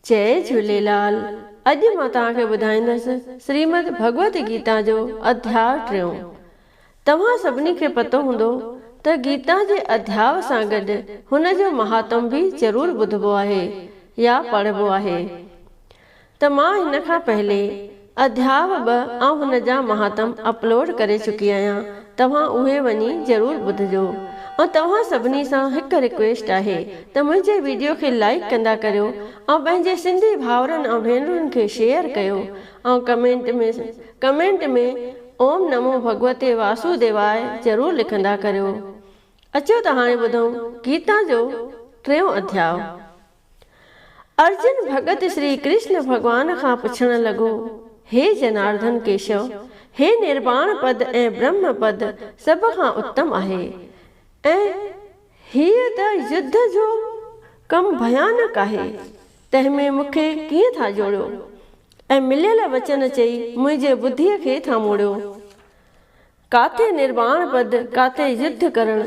جئي جهوليلال اڄ مان توهان کي ٻڌائيندس شريمد ڀڳوت گيتا جو اڌياء ٽيون. توهان سڀني کي پتو هوندو ته گيتا جي اڌياء سان گڏ هن جو مهاتم به ضرور ٻڌبو آهي يا پڙهبو آهي. ته مان هن کان پهلي اڌياء 2 ۽ هن جا مهاتم اپلوڊ ڪري چڪي آهيان توهان اهي وڃي ضرور ٻڌجو ۽ توهان سڀني سان هڪ رڪويسٽ آهي ته منهنجي ويڊيو کي لائيڪ ڪندا ڪريو ۽ پنهنجي سنڌي ڀائرن ۽ ڀينرن کي شيئر ڪيو ۽ ڪمينٽ ۾ ڪمينٽ ۾ اوم نمو ڀڳوتي واسو ديواء ضرور لکندا ڪريو اچو ته هاڻي ٻڌون گيتا جو ٽيون اڌياء. ارجن ڀڳت شري ڪرشن ڀڳوان کان پڇڻ لڳو، هي جنارڌن ڪيشو! هي نرواڻ پد ۽ برهم پد سڀ کان اتم آهي ۽ هيء ته يڌ جو ڪم ڀيانڪ آهي، تنهن ۾ مون کي ڪيئن ٿا جوڙيو ۽ مليل وچن چئي منهنجي ٻڌيء کي ٿا موڙيو؟ ڪاٿي نرواڻ پد، ڪاٿي يڌ ڪرڻ.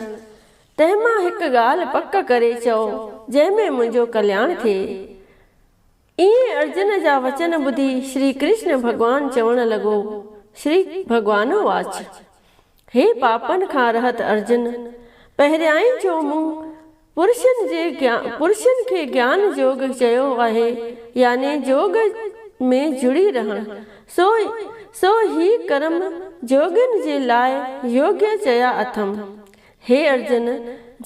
تنهن مان هڪ ڳالهه پڪ ڪري چئو، جنهن ۾ منهنجو ڪلياڻ ٿئي. ائين ارجن جا وچن ٻڌي شري ڪرشن ڀڳوان چوڻ لڳو، شري ڀڳوانوواچ، هي پاپن کان رهت ارجن! پهريائين جو مون پرشن جي پرشن کي گيان جوڳ چيو آهي يعني جوڳ ۾ جڙي رهڻ، سو سو هي ڪرم جوڳين جي لاء يوگيه چيا اٿم. هي ارجن!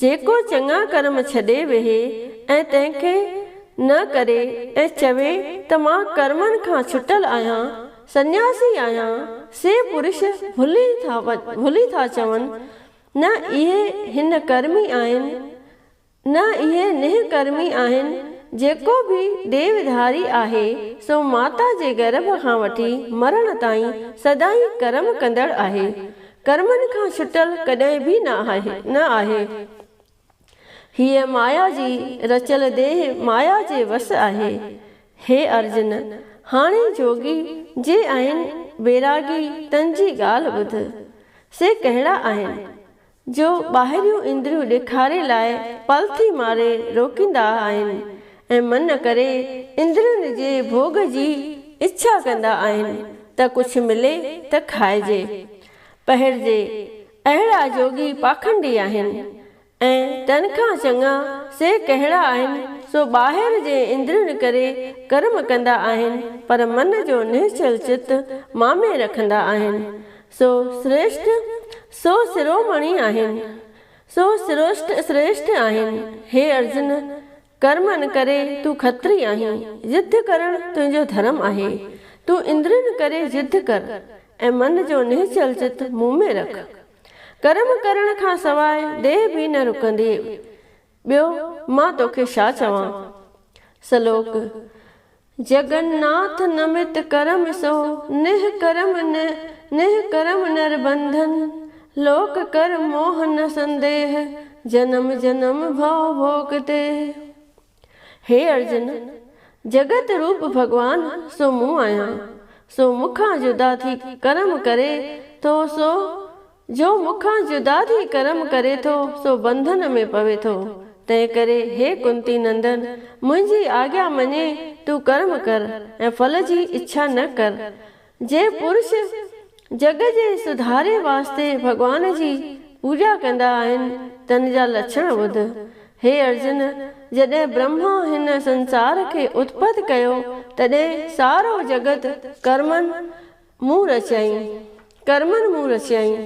جيڪو چڱا ڪرم ڇڏي ويهي ۽ تنهن کي نه ڪري ۽ چوي ته مان ڪرمن کان ڇٽل آهيان، سنياسي آهيان، سي پرش ڀلي ٿا ڀلي ٿا چون، نه اهي هن ڪرمي آهن، نه اهي نهه ڪرمي آهن، جيڪو به ديوڌاري آهي، سو ماتا جي گرڀ کان وٺي مرڻ تائين سدائين ڪرم ڪندڙ آهي. ڪرمن کان ڇٽل ڪڏهن به نه آهي. هيء مايا جي رچيل ديهه مايا جي وس آهي. هي ارجن! هاڻي جوڳي، جي آهن ويراڳي، تن جي ڳالهه ٻڌ. سي ڪهڙا آهن، جو ٻاهريون اندريون ڏيکاري لاء پلٿي ماري روڪيندا آهن ۽ من ڪري اندرين جي ڀوڳ جي اڇا ڪندا آهن ته ڪجهه ملي ته کائجي، پهرجي. اهڙا جوڳي پاکنڊي آهن. ۽ تن کان چڱا سي ڪهڙا آهن، سو ٻاهر جي اندرين ڪري ڪرم ڪندا آهن، پر من جو نهچل چت مان ۾ رکندا آهن، سو سريشٽ، سو سرومڻي آهن، سو سروشٽ سريشٽ آهن. هي ارجن! ڪرمن ڪري تون کتري آهين، يڌ ڪرڻ تنهنجو ڌرم آهي، تون اندرين ڪري يڌ ڪر، ۽ من جو نهچل چت مون ۾ رک. ڪرم ڪرڻ کان سواء ديهه به نه رڪندي. ٻيو مان توکي ڇا چوان؟ سلوڪ، جگن ناٿ نمت ڪرم سو، نهه ڪرم نهه ڪرم نر بنڌن، لوڪ ڪر موهه نه سنديهه، جنم جنم ڀؤ ڀوڳ ديهه. هي ارجن! جڳت روپ ڀڳوان سو مون آهيان، سو مون کان جدا ٿي ڪرم ڪري ٿو، سو جو مون کان جدا ٿي ڪرم ڪري ٿو، سو بنڌن ۾ پوي ٿو. تنهنڪري هي ڪنتي نندن! منهنجي آگيا مڃي تون ڪرم ڪر ۽ ڦل جي اڇا نه ڪر. جي پرش جڳ جي سڌاري واسطي ڀڳوان جي پوڄا ڪندا آهن، تن جا لڇڻ ٻڌ. هي ارجن! جڏهن برهما هن سنسار کي اتپت ڪيو، تڏهن سارو جڳت ڪرمن مون رچيائين، ڪرمن مون رچيائين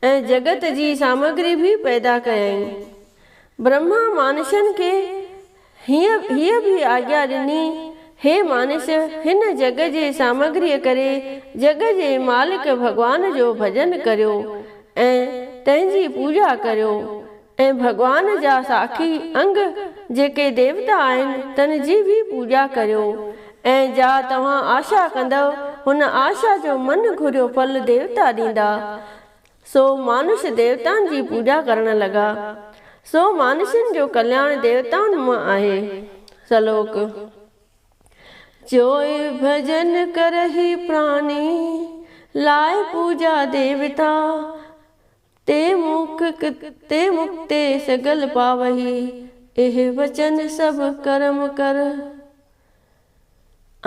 ۽ جڳت جي سامگري به پيدا ڪيائين. برهما مانشن کي هيء به آگيا ڏني، هي مانش! هن جڳ جي سامگريء ڪري جڳ جي مالڪ ڀڳوان جو ڀڄن ڪريو ۽ تنهن جي پوڄا ڪريو ۽ ڀڳوان جا ساکي انگ جيڪي ديوتا آهن تن جي به پوڄا ڪريو ۽ جا توهان آشا ڪندؤ هن آشا جو من گهريو ڦل ديوتا ڏيندا. سو مانش ديوتائن جي پوڄا ڪرڻ لڳا. سو مانشن جو ڪلياڻ ديوتائن مان آهي. سلوڪ. جوئي ڀڄن ڪرهي پراڻي، لائي پوڄا ديوتا، تي مک تي مڪتي سگل پاوهي، اهي وچن سڀ ڪرم ڪر.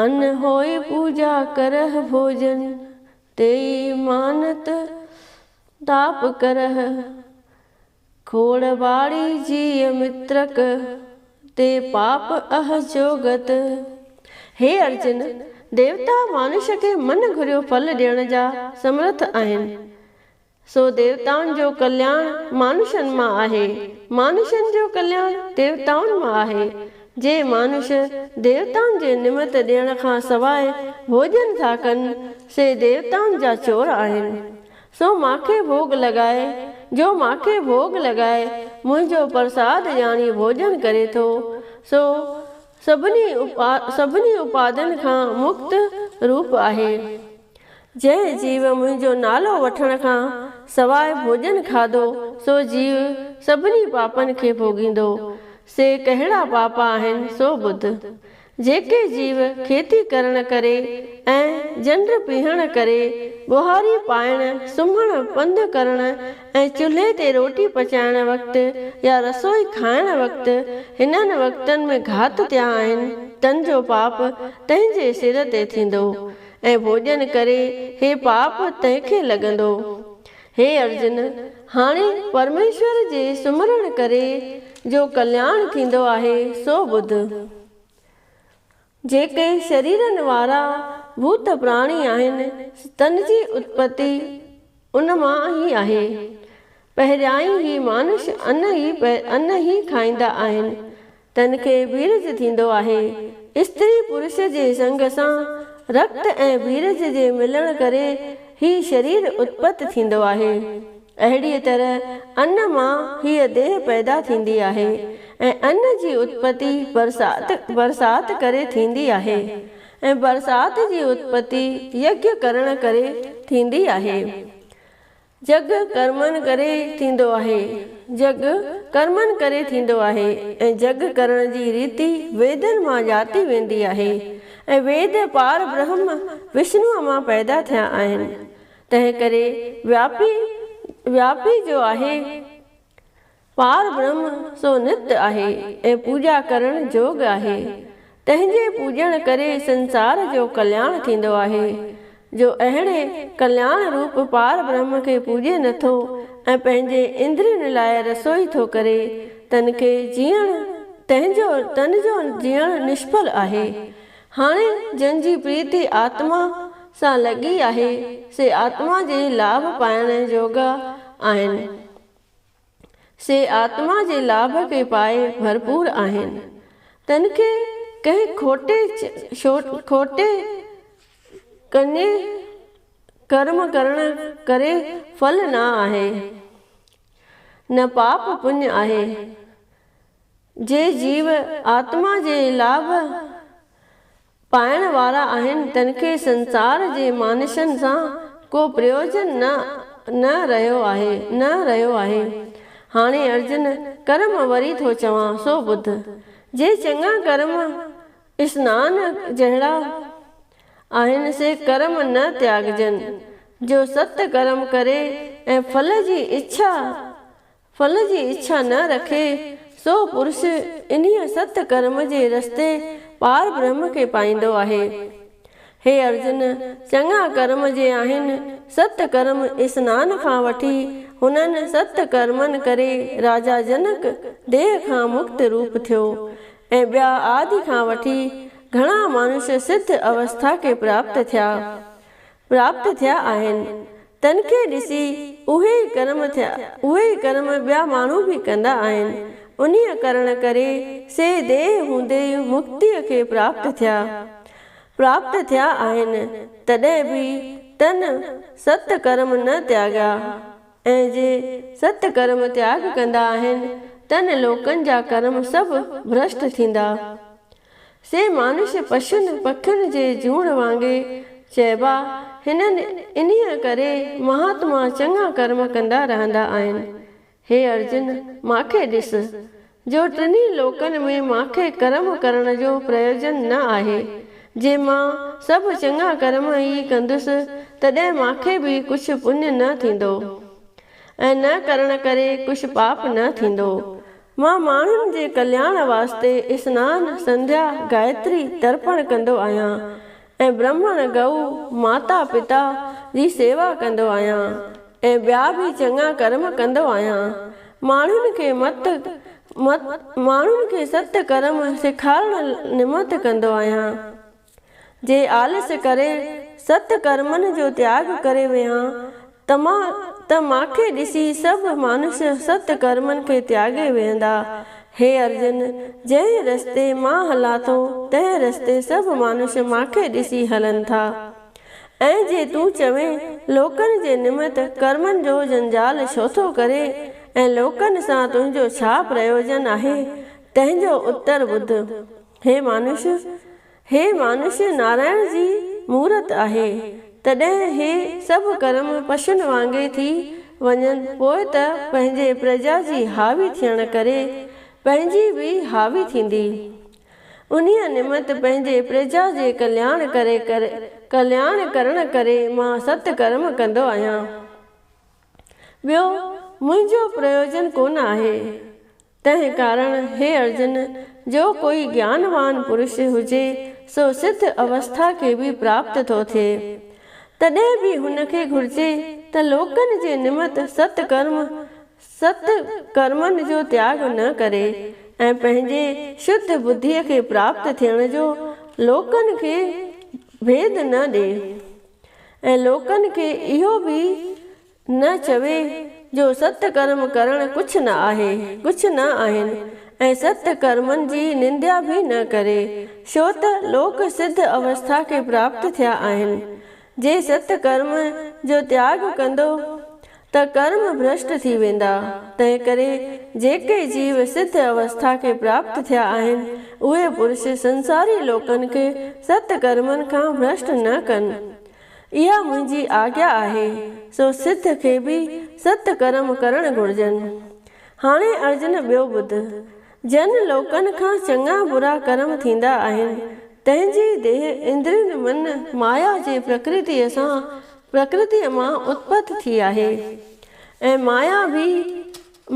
ان هوئي پوڄا ڪرهه ڀوڄن، تيئي مانت تاپ ڪرهه. کوڙ ٻاڙي جيء مترڪ، تي پاپ اهه جوڳت. هي ارجن! ديوتا مانش کي من گهريو ڦل ڏيڻ جا سمرٿ آهن. سو ديوتائن جو ڪلياڻ مانشن مان آهي، مانشن جو ڪلياڻ ديوتائن مان آهي. جي مانش ديوتائن جي نمت ڏيڻ کان سواء ڀوڄن ٿا ڪن، سي ديوتائن جا چور آهن. سو ماکي ڀوڳ لڳائي، جو ماکي ڀوڳ لڳائي منهنجو پرساد ڄاڻي ڀوڄن ڪري ٿو، سو سڀني اپادن کان مڪت روپ آهي. جنهن جيو منهنجو نالو وٺڻ کان سواء ڀوڄن کاڌو، سو جيو سڀني پاپن کي ڀوڳيندو. سي ڪهڙا پاپ آهن، سو ٻڌ. جيڪي جيو کيتي ڪرڻ ڪري ۽ جنڊ پيهڻ ڪري، ٻهاري پائڻ، سمهڻ، پنڌ ڪرڻ ۽ چلهي تي روٽي پچائڻ وقت يا رسوئي کائڻ وقت هنن وقتن ۾ گهات ٿيا آهن، تن جو پاپ تنهن جي سر تي ٿيندو. ۽ ڀوڄن ڪري هي پاپ تنهن کي لڳندو. هي ارجن! هاڻي پرميشور جي سمرڻ ڪري جو ڪلياڻ ٿيندو آهي سو ٻڌ. جيڪي شريرن وارا ڀوت پراڻي آهن، تن جي اتپتي ان مان ئي آهي. پهريائين هي مانش ان ئي کائيندا آهن، تن کي ويرج ٿيندو آهي. استري پرش جي سنگ سان رت ۽ ويرج جي ملڻ ڪري هي شرير اتپت ٿيندو آهي. اهڙيء طرح ان مان هيء ديهه پيدا ٿيندي آهي ۽ ان جي اتپتي برسات برسات ڪري ٿيندي آهي ۽ برسات جي اتپتي يگيه ڪرڻ ڪري ٿيندي آهي. جڳ ڪرمن ڪري ٿيندو آهي. جڳ ڪرمن ڪري ٿيندو آهي ۽ جڳ ڪرڻ جي ريتي ويدن مان ڄاتي ويندي آهي ۽ ويد پار برهم وشنوء مان پيدا ٿيا آهن. تنهنڪري وياپي وياپي جو آهي. پار برهم سو نت آهي ۽ پوڄا ڪرڻ جوڳ آهي. تنهن جي پوڄڻ ڪري سنسار جو ڪلياڻ ٿيندو آهي. جو اهڙي ڪلياڻ روپ پار برهم کي پوڄي نٿو ۽ پنهنجي اندرين لاء رسوئي ٿو ڪري، تن کي جيئڻ تنهن جو تن جو جيئڻ نشڦل آهي. هاڻي جن جي پريتي آتما سان لڳي آهي، سي آتما جي لاڀ پائڻ جوڳا آهن. سي آتما جي لاڀ کي پائي ڀرپور آهن، تن کي ڪنهن کوٽي کوٽي ڪني ڪرم ڪرڻ ڪري ڦل نه آهي، نه پاپ پڃ آهي. جي جيو آتما جي لاڀ پائڻ وارا آهن تن کي سنسار جي مانشن سان ڪو پريوجن نه نه رهيو آهي نه رهيو آهي. هاڻي ارجن ڪرم وري ٿو چوان سو ٻڌ. جي چڱا ڪرم اسنان جهڙا آهن سي ڪرم نه تياڳجن. جو ست ڪرم ڪري ۽ ڦل جي اڇا ڦل جي اڇا نه رکي، سو پرش انهيء ست ڪرم جي رستي پار برهم کي پائيندو آهي. هي ارجن! چڱا ڪرم جي آهن، ست ڪرم اسنان کان وٺي هنن ست ڪرمن ڪري راجا جنڪ ديهه کان مڪت روپ ٿيو ۽ ٻيا آدي کان وٺي گهڻا مانش سڌ اوسٿا کي پراپت ٿيا. پراپت ٿيا آهن، تن کي ڏسي اهي ئي ڪرم ٿيا، اهي ئي ڪرم ٻيا ماڻهو به ڪندا آهن، انهيء ڪرڻ ڪري سي ديهه هوندي ئي مڪتيء کي پراپت ٿيا، پراپت ٿيا آهن، تڏهن به تن ست ڪرم نه تياڳيا ۽ جي ست ڪرم تياڳ ڪندا آهن، تن لوڪن جا ڪرم سڀ ڀرشٽ ٿيندا. سي مانش پشن پکين جي جوڻ وانگي چئبا. هنن انهيء ڪري مهاتما چڱا ڪرم ڪندا رهندا آهن. هي ارجن! ماکي ڏس، جو ٽنهي لوڪن ۾ ماکي ڪرم ڪرڻ جو پريوجن نه آهي. جي مان سڀ چڱا ڪرم ئي ڪندس، تڏهن ماکي به ڪجهه پڃ نه ٿيندو ۽ نه ڪرڻ ڪري ڪجهه پاپ نه ٿيندو. مان ماڻهن جي ڪلياڻ واسطي اسنان، سنڌيا، گايتري، ترپڻ ڪندو آهيان ۽ برهمڻ، گئو، ماتا پتا جي سيوا ڪندو آهيان ۽ ٻيا به چڱا ڪرم ڪندو آهيان. ماڻهن کي مت ماڻهن کي ست ڪرم سيکارڻ نمت ڪندو آهيان. جي آلس ڪري ست ڪرمن جو تياڳ ڪري ويهان ته مان ته ماکي ڏسي سڀ مانش ست ڪرمن کي تياڳي ويهندا. هي ارجن! جنهن رستي مان هلان ٿو، تنهن رستي سڀ مانش ماکي ڏسي هلن ٿا. ۽ جي تون چوين، لوڪن جي نمت ڪرمن جو جنجال ڇو ٿو ڪرين ۽ لوڪن سان تنهنجو ڇا پريوجن آهي، تنهن جو اتر ٻڌ. هي مانش! هي مانش نارائڻ جي مورت آهي، تڏهن هي سڀ ڪرم پشن وانگي ٿي وڃن، پوء ته پنهنجي پرجا جي حاوي ٿيڻ ڪري پنهنجي به حاوي ٿيندي. انهيء نمت پنهنجي پرجا جي ڪلياڻ ڪري ڪلياڻ ڪرڻ ڪري مان ست ڪرم ڪندو آهيان. ٻيو منهنجو پريوجن ڪونه آهي. تنهن ڪارڻ هي ارجن! جو ڪوئي گيانوان پرش هجي، سو سڌ اوسٿا کي به پراپت ٿو ٿئي. تڏهن به هن کي گهرجي ته لوڪن جي نمت ست ڪرم، ست ڪرمن جو تياڳ نه ڪري ۽ پنهنجي شڌ ٻڌيء کي پراپت ٿيڻ جو لوڪن کي ڀيد نه ڏئي ۽ لوڪن کي اهو به نه چوي جو ست ڪرم ڪرڻ ڪجهه نه آهي، ڪجهه نه آهن ۽ ست ڪرمن جي ننديا به نه ڪري، ڇو ته لوڪ سڌ اوسٿا کي پراپت ٿيا آهن. جي ست ڪرم جو تياڳ ڪندو ته ڪرم ڀرشٽ ٿي ويندا. تنهنڪري جيڪي جيو سڌ اوسٿا کي پراپت ٿيا آهن، اهي پرش سنساري لوڪن کي ست ڪرمن کان ڀرشٽ نه ڪن. اها منهنجي آگيا آهي، سو سڌ کي به ست ڪرم ڪرڻ گهرجن. هاڻي ارجن ٻيو ٻڌ. جن لوڪن کان چڱا برا ڪرم ٿيندا آهن، تنهن جي ديهه اندرين من مايا جي پرڪرتيء سان پرڪرتيء مان اتپت ٿي آهي ۽ مايا به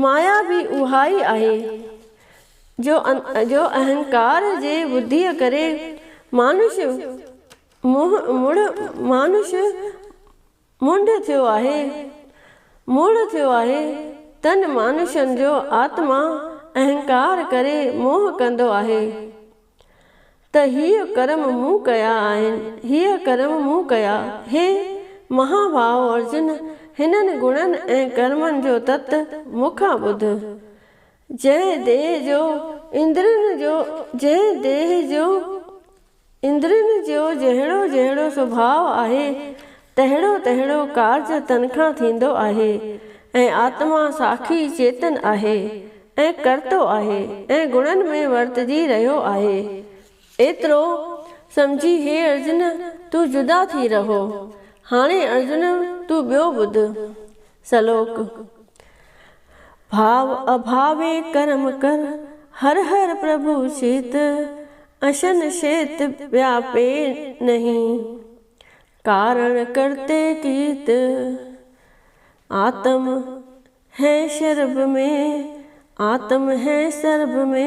مايا به اهائي آهي، جو جو اهنڪار جي ٻڌيء ڪري مانش منهن مڙهه مانش منڍ ٿيو آهي، موڙهه ٿيو آهي، تن مانشن جو آتما اهنڪار ڪري موهه ڪندو آهي ته هيء ڪرم مون ڪيا آهن، هيء ڪرم مون ڪيا. هي مهاڀائو ارجن! هنن گڻن ۽ ڪرمن جو تت مون کان ٻڌ. جنهن ديهه جو اندرين جو جنهن ديهه جو اندرين جو جهڙو جهڙو سڀاء آهي، تهڙو تهڙو ڪارج تن کان ٿيندو آهي ۽ آتما ساکي چيتن آهي ۽ ڪرتو آهي ۽ گڻن ۾ ورتجي رهيو آهي. ايترو سمجهي هي ارجن تون جدا ٿي رهو. هاڻي ارجن تون ٻيو ٻڌ. سلوڪ. ڀاو اڀاوي ڪرم ڪر، هر هر پرڀو چيت، اشن شيت وياپي نهين، ڪارڻ ڪرتي ڪيت. آتم هي شرب ۾، آتم هي سرب ۾،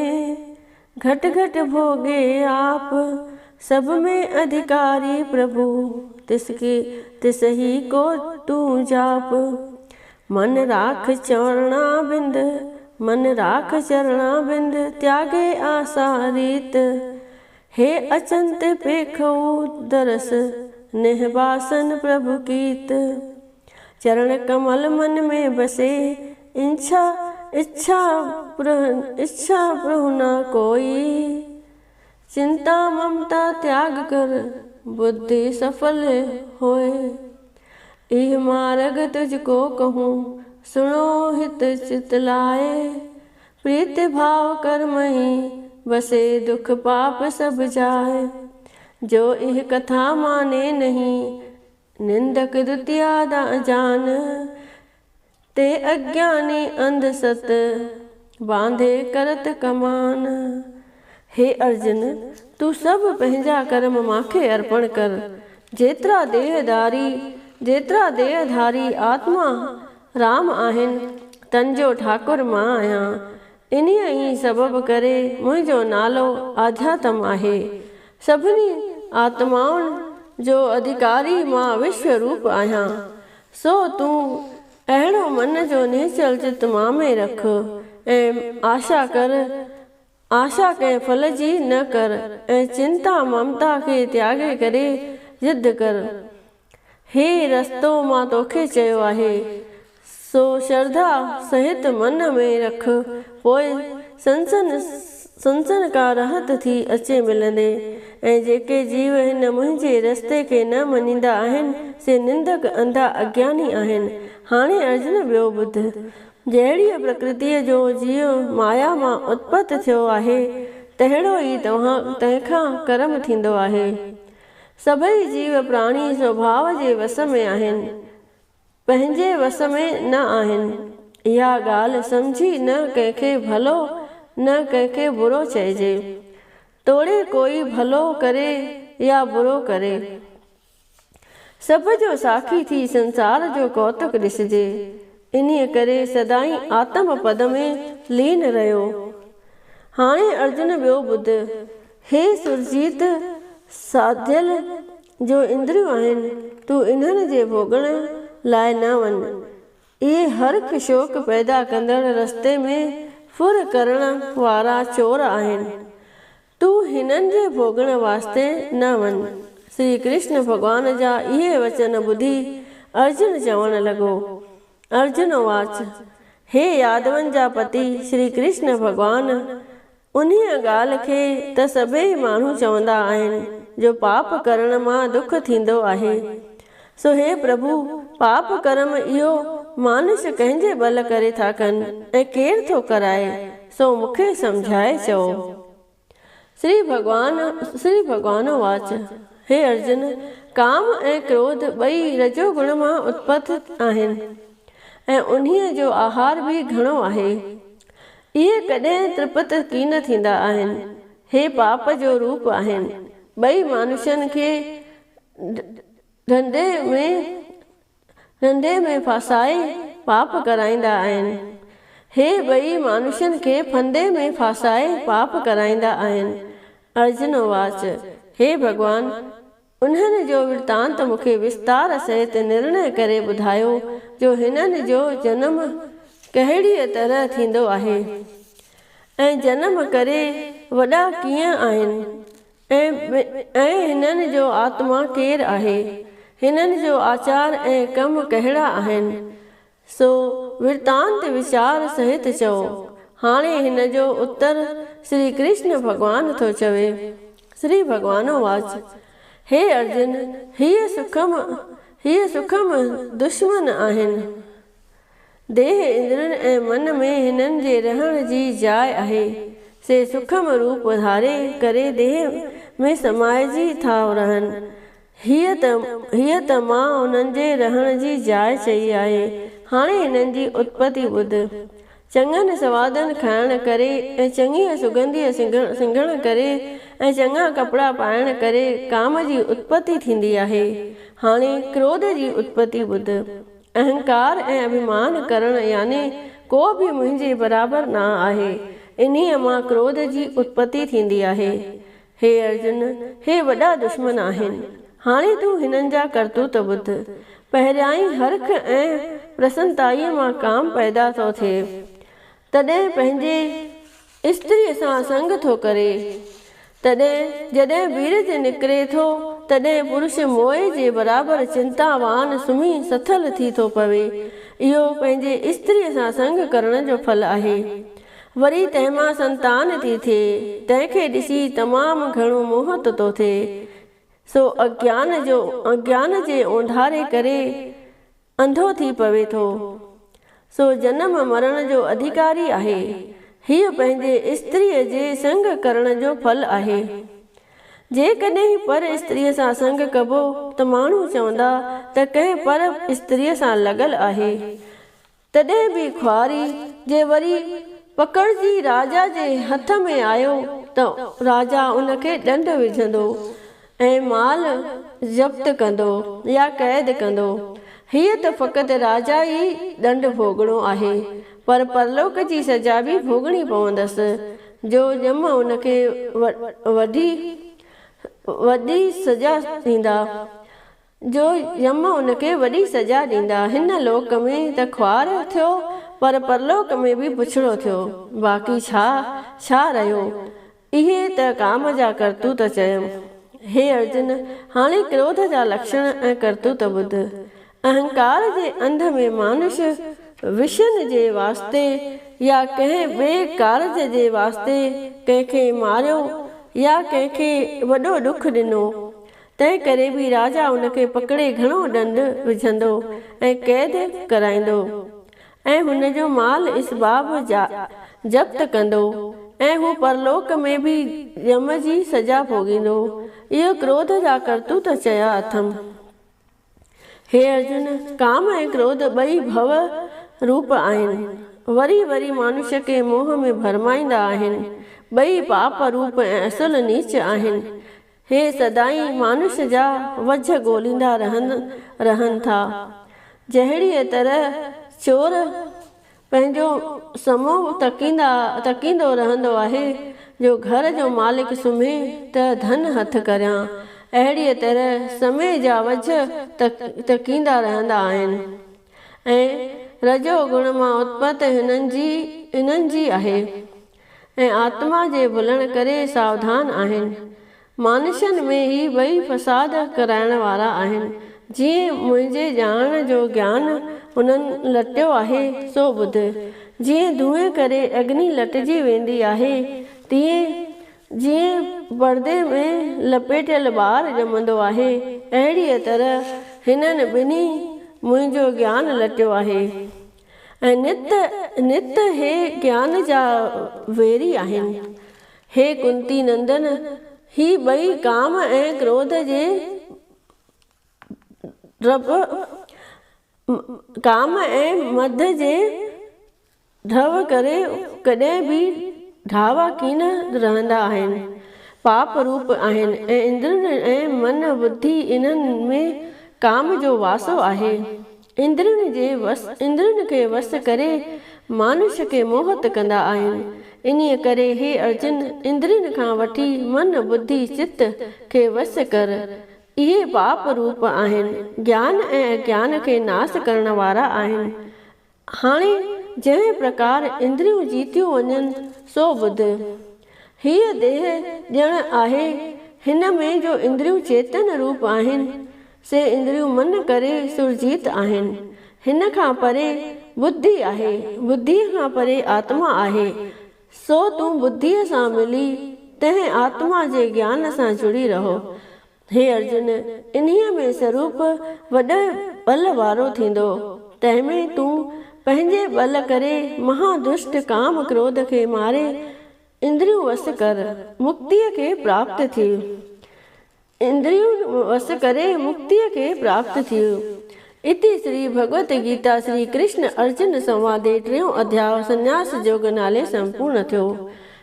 گهٽ گهٽ ڀوڳي آپ، سڀ ۾ اڌڪاري پرڀو، تس ڪي تس هي ڪو تون جاپ. من راک چرڻا بند، من راک چرڻا بند، تياڳي آسا ريت. هي اچنت پيکئو درس، نهباسن پرڀو ڪيت. چرڻ ڪمل من ۾ بسي، انڇا اڇا اڇا پرهه نه ڪوئي. چنتا ممتا تياڳ ڪر، ٻڌي سڦل هوء. ايهه مارڳ تجهه ڪو ڪهون، سڻو هت چت لائي. پريت ڀاء ڪر مهين، بسي دک پاپ سڀ جائي. جو ايهه ڪٿا ماني نهين، نندڪ دتيا دا جان، تي اگياني انڌ ست، بانڌي ڪرت ڪمان. هي ارجن! تون سڀ پنهنجا ڪرم مان کي ارپڻ ڪر. جيترا ديهه ڌاري، جيترا ديهه ڌاري آتما رام آهن، تن جو ٺاڪر مان آهيان. انهيء ئي سبب ڪري منهنجو نالو آڌياتم آهي. سڀني آتمائن جو اڌڪاري مان وشو روپ آهيان. سو تون اهڙو من جو نهچل چت مان ۾ رک ۽ آشا ڪر، آشا ڪنهن ڦل جي نه ڪر ۽ چنتا ممتا کي تياڳي ڪري يڌ ڪر. هي رستو مان توکي چيو آهي، سو شرڌا سهت من ۾ رک، پوء سنسن سنسن ڪا راحت ٿي اچي ملندي. ۽ جيڪي جيو هن منهنجي رستي کي نه مڃيندا آهن، سي نندڪ انڌا اگياني آهن. هاڻي ارجن ٻيو ٻڌ. جهڙيء پرڪرتيء جو جيو مايا مان اتپت ٿيو آهي، تهڙو ئي تنهن کان ڪرم ٿيندو آهي. سڀئي جيو پراڻي سوڀاء جي وس ۾ آهن، پنهنجي وس ۾ نه آهن. اها ڳالهه سمجهي نه ڪنهن کي ڀلو نه ڪنهن کي برو چئجي. توڙي ڪوئي ڀلو ڪري يا برو ڪري. سڀ جو ساکي ٿي سنسار جو ڪوتڪ ڏسجي. انهيء ڪري سدائين آتم پد ۾ لين رهيو. هاڻي ارجن ٻيو ٻڌ. هي سرجيت ساڌيل جو اندريون آهن، تون انهن جي ڀوڳڻ لاء نه وڃ. اهي هرک شوق پيدا ڪندڙ رستي ۾ ڦر ڪرڻ وارا چور آهن. تون هنن جي ڀوڳڻ واسطي نه وڃ. شري ڪرشن ڀڳوان جا اهي وچن ٻڌي ارجن چوڻ لڳو. ارجن واچ، هي يادون جا پتي شري ڪرشن ڀڳوان! انهيء ڳالهه کي ته سڀيئي ماڻهو چوندا آهن جو پاپ ڪرڻ مان دک ٿيندو آهي. سو هي پرڀو! پاپ ڪرم اهو مانش ڪنهن جي ٻل ڪري ٿا ڪن ۽ ڪير ٿو ڪرائي، سو مون کي سمجهائي چئو. شري ڀڳوان شري ڀڳوان واچ، هي ارجن! ڪام ۽ ڪروڌ ٻئي رجو گڻ مان اتپت آهن ۽ انهيء جو آهار به گهڻو آهي. اهي ڪڏهن ترپت ڪين ٿيندا آهن. هي پاپ جو روپ آهن. ٻئي مانشن کي ڍنڍي ۾ ڍنڍي ۾ ڦاسائي پاپ ڪرائيندا آهن. هي ٻئي مانشن کي ڦندي ۾ ڦاسائي پاپ ڪرائيندا آهن. ارجن واچ، هي ڀڳوان! انهن جو ورتانت مون کي وستار سهت نرڻي ڪري ٻڌايو جو هنن جو جنم ڪهڙيء طرح ٿيندو آهي ۽ جنم ڪري وڏا ڪيئن آهن ۽ هنن جو آتما ڪير آهي؟ هنن جو آچار ۽ ڪم ڪهڙا آهن؟ سو ورتانت ويچار سهت چئو. هاڻي هن جو اتر شري ڪرشن ڀڳوان ٿو چوي. شري ڀڳوانو واچ، هي ارجن! هيء سکم هيء سکم دشمن آهن. ديهه اندرين ۽ من ۾ هنن جي رهڻ جي جاء آهي، سي سکم روپ ڌاري ڪري ديهه ۾ سمائجي ٿا رهن. هيء ته هيء ته مان انهن جي رهڻ جي جاء چئي آهي. هاڻي هنن جي اتپتي ٻڌ. چڱن سوادن کائڻ ڪري ۽ چڱيء سڳنڌيء سنگهڻ ڪري ۽ چڱا ڪپڙا پائڻ ڪري ڪام جي اتپتي ٿيندي آهي. هاڻي ڪروڌ جي اتپتي ٻڌ. اهنڪار ۽ اڀيمان ڪرڻ يعني ڪو به منهنجي برابر نه آهي، انهيء مان ڪروڌ جي اتپتي ٿيندي آهي. هي ارجن! هي وڏا دشمن آهن. هاڻي تون هنن جا ڪرتوت ٻڌ. پهريائين هرک ۽ پرسنتائيء مان ڪام پيدا ٿو ٿئي. تڏهن پنهنجي استريء سان سنگ ٿو ڪري. تڏهن جڏهن ويرج نڪري ٿو، تڏهن پرش موئي جي برابر چنتاوان سمهي سٿل ٿي ٿو پوي. اهو پنهنجي استريء سان سنگ ڪرڻ جو ڦل آهي. وري تنهن مان سنتان ٿي ٿئي، تنهن کي ڏسي تمام گهڻو موهت ٿو ٿئي. سو اگيان جو اگيان جي اونڌاري ڪري انڌو ٿي پوي ٿو، سو جنم مرڻ جو اڌيڪاري آهي. هيء پنهنجي استريء جي سنگ ڪرڻ جو ڦل آهي. جيڪڏهن پر استريء سان سنگ ڪبو ته ماڻهو چوندا ته ڪنهن پر استريء سان لڳل آهي. تڏهن به خواري جي وري پڪڙجي راجا جي هٿ ۾ آيو ته راجا ان کي ڏنڊ وجهندو ۽ مال ضبط ڪندو يا قيد ڪندو. هيء ته فقط راجا ئي ڏنڊ ڀوڳڻو آهي. پر پرلوڪ جي سزا به ڀوڳڻي پوندس، جو يم ان کي وڏي وڏي سزا ڏيندا. جو يم ان کي وڏي سزا ڏيندا. هن لوڪ ۾ ته خوار ٿيو، پر پرلوڪ ۾ به بڇڙو ٿيو. باقي ڇا ڇا رهيو؟ اهي ته ڪام جا ڪرتوت چيم. هي ارجن! هاڻي ڪروڌ جا لڪشڻ ۽ ڪرتوت ٻڌ. اهنڪار جي انڌ ۾ مانش وشن جي واسطي يا ڪنهن ٻئي ڪارج جي واسطي ڪنهن کي ماريو يا ڪنهن کي وڏو ڏک ڏنو، تنهن ڪري به راجا ان کي پڪڙي گهڻو ڏنڊ وجهندو ۽ قيد ڪرائيندو. ۽ هن جو مال اسباب ضبط ڪندو ۽ هو پرلوڪ ۾ به يم جي سزا ڀوڳيندو. اهي ڪروڌ جا ڪرتوت چيا اٿم. هي ارجن! ڪام ۽ ڪروڌ ٻئي ڀو روپ آهن. وري وري مانش کي موهه ۾ ڀرمائيندا آهن. ٻئي پاپ روپ ۽ اصل نيچ آهن. هي سدائين مانش جا وجهه ڳوليندا رهن ٿا. جهڙيء طرح چور پنهنجو سمو تڪيندو رهندو آهي جو گهر جو مالڪ سمهي ته ڌن هٿ ڪريان، اهڙيء طرح سمي جا وجهه تڪيندا رهندا آهن ۽ رجو گڻ مان اتپت هنن جي آهي. ۽ آتما جي ڀلڻ ڪري ساوڌان آهن. مانشن ۾ هي ٻئي فساد ڪرائڻ وارا آهن. جيئن منهنجي ڄاڻڻ جو گيان هنن لٽيو آهي، سو ٻڌ. جيئن دونهين ڪري اگني لٽجي ويندي آهي، تيئن جيئن پردي ۾ لپيٽيل ٻار ڄمندو آهي، اهڙيء طرح هنن ٻنهي منهنجو گيان لٽيو آهي. ۽ نت نت هي گيان جا ويري آهن. هي ڪنتي نندن! هي ٻئي ڪام ۽ ڪروڌ جي ڊپ، ڪام ۽ مڌ جي ڍؤ ڪري ڪڏهن به ڍاوا ڪين رهندا آهن. پاپ روپ آهن ۽ اندرين ۽ من ٻڌي انهن ۾ ڪام جو واسو آهي. اندرين جي وس اندرين کي وس ڪري مانش کي موهت ڪندا آهن. انهيء ڪري هي ارجن! اندرين کان وٺي من، ٻڌي، چت کي وس ڪر. اهي پاپ روپ آهن. گيان ۽ اگيان کي ناس ڪرڻ وارا آهن. هاڻي جنهن پرڪار اندريون جيتيون وڃن سو ٻڌ. هيء ديهه ڄڻ آهي، هن ۾ جو اندريون چيتن روپ آهن، سي اندريون من ڪري سرجيت آهن. هن کان پري ٻڌي آهي، ٻڌيء کان پري آتما آهي، سو تون ٻڌيء سان ملي تنهن آتما جي گيان سان جڙي رهو. هي ارجن! انهيء ۾ سروپ وڏي ٻل وارو ٿيندو، تنهن ۾ تون پنهنجي ٻل ڪري مها دشٽ ڪام ڪروڌ کي ماري اندريون وس ڪر، مڪتيء کي پراپت ٿيء. اندريون وس ڪري مڪتيء کي پراپت ٿيء. اتي شري ڀڳوت گيتا شري ڪرشن ارجن سنوادي ٽيون اڌياء سنياس جوڳ نالي سمپورڻ ٿيو.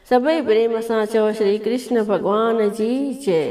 سڀئي پريم سان چئو شري ڪرشن ڀڳوان جي جئي.